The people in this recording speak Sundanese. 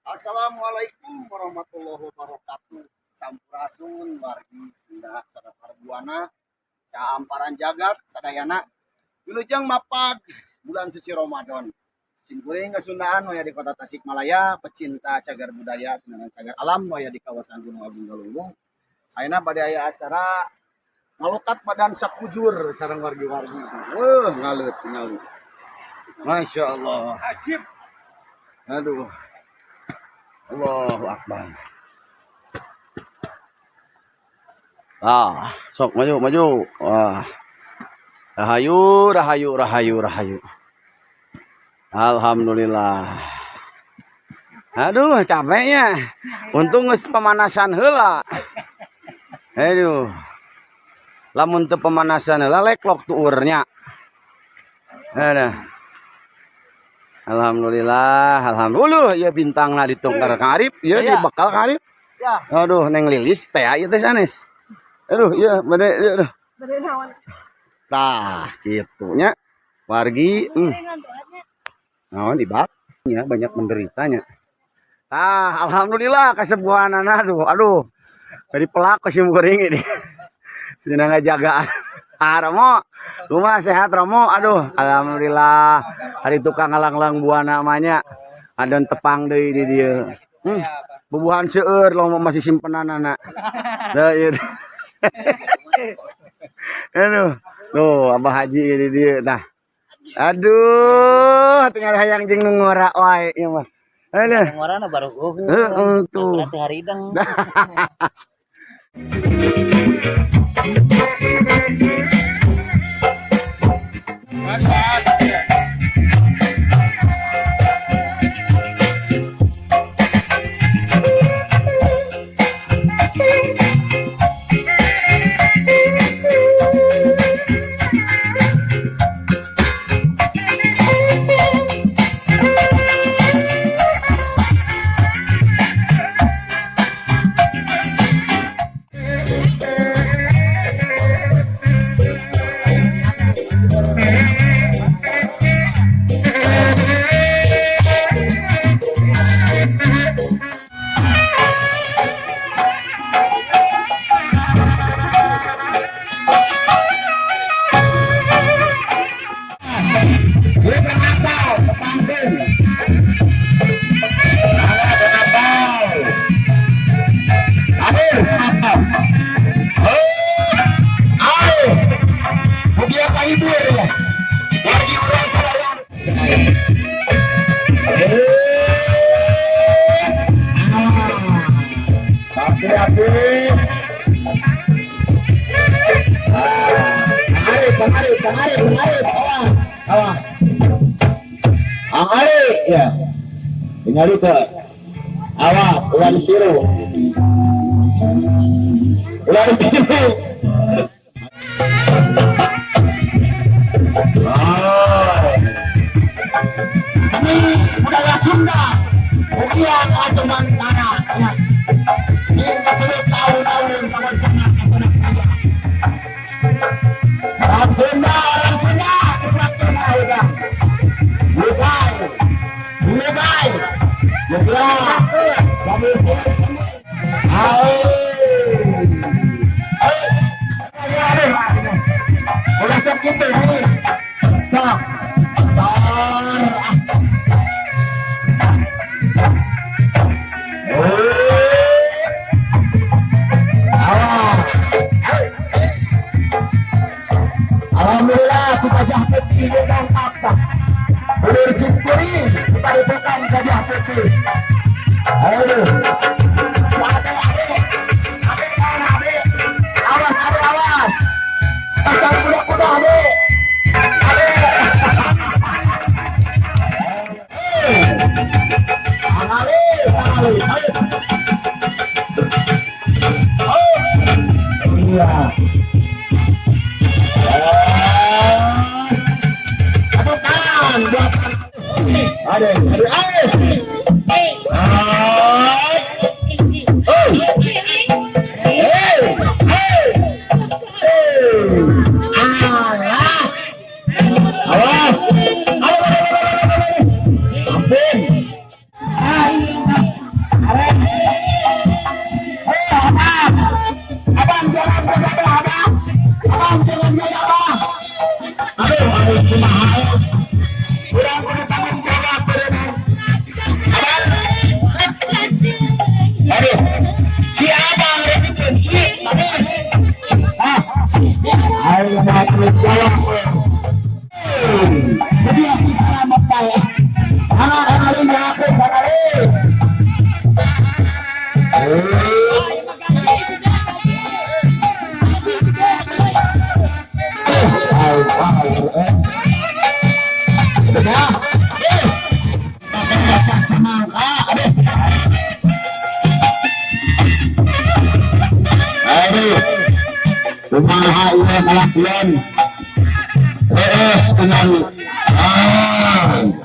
Assalamualaikum warahmatullahi wabarakatuh. Sampurasun wargi Sunda sareng buana, saamparan jagat sadayana. Wilujeng mapag bulan suci Ramadan. Simkuring Kasundaan nu aya di Kota Tasikmalaya, pecinta cagar budaya dan cagar alam nu aya di kawasan Gunung Agung Galunggung. Ayeuna bade aya acara ngalokat badan sakujur sareng wargi-wargi. Wah, ngaleut tinggal. Masya Allah. Aduh. Allahu Akbar. Ah, sok maju maju. Wah. Rahayu, rahayu, rahayu, rahayu. Alhamdulillah. Aduh, capeknya. Untung geus pemanasan heula. Aduh. Lamun teu pemanasan heula leklok tuurnya. Aduh. Alhamdulillah, alhamdulillah ya bintangna ditungkar Kang Arif, ya di bekal Kang Arif. Ya. Aduh, Neng Lilis teh ieu teh sanes. Aduh, iya bade aduh. Bade naon? Tah, kitu nya. Wargi, Naon dibak ya banyak menderitanya. Tah, alhamdulillah kasepuhanana tuh. Aduh. Dari pelak ke kuring ini. Sina ngajagaan. Ah, Romo, kumaha sehat Romo? Aduh, alhamdulillah. Hari tukang ngalang-lang buana namanya. Ada tepang deui di dieu. Bubuhan seueur lo masih simpenanana. Dah ieu. Aduh, tuh Abah Haji di dieu tah. Aduh, tinggal hayang jeung nu ngora wae ieu mah. Aduh. Ngorana baru Heeh tuh. Berarti haridang. Ieu kenapa? Kepangkeun. Mangga kenapa? Aduh, apa? Oh, aduh. Mugia kahibur ya. Wargi urang sadaya. Eh. Ah. Hati-hati. Ah, Arif, Bang Arif, Bang Arif, Bang Arif, awas, awas. Bang Arif, ya. Tinggal itu. Awas, ulah ditiru. Ulah ditiru. Oh. Ini budaya Sunda. Ukian acuman tanah. Ya. Ini kasebut tahun-tahun kawan sangat anak kaya. Orang Sunda, orang Sunda, kesatuan udah. Bukan, bukan, bukan. Sambil sini sini. Ayo, ayo, ayo, ayo. Udah sok gitu nih. Sok. Tor. Awas. Alhamdulillah ku Gajah Putih dongkap. Ulur simkuring padepokan Gajah Putih. Aduh. Ade, ade. Ade, ade. Awas, ade, awas. Pasang kuda-kuda, ade. Ade. Tangali, tangali. Ayo. Oh. Iya. Tepuk tangan buat Ade, ade, ade. Ah. Oh. Hey, hey, hey. Ah, Kumaha? Urang kudu tanggung jawab berenang. Abang. Aduh. Si abang rek dibenci. Ah. Ayo mau tanggung jawab. Jadi aku selamat tahu. Anak kenalin aku kenalin. Sudah. Semangka. Aduh. Aduh. Kumaha ieu kalakuan? Terus dengan ah.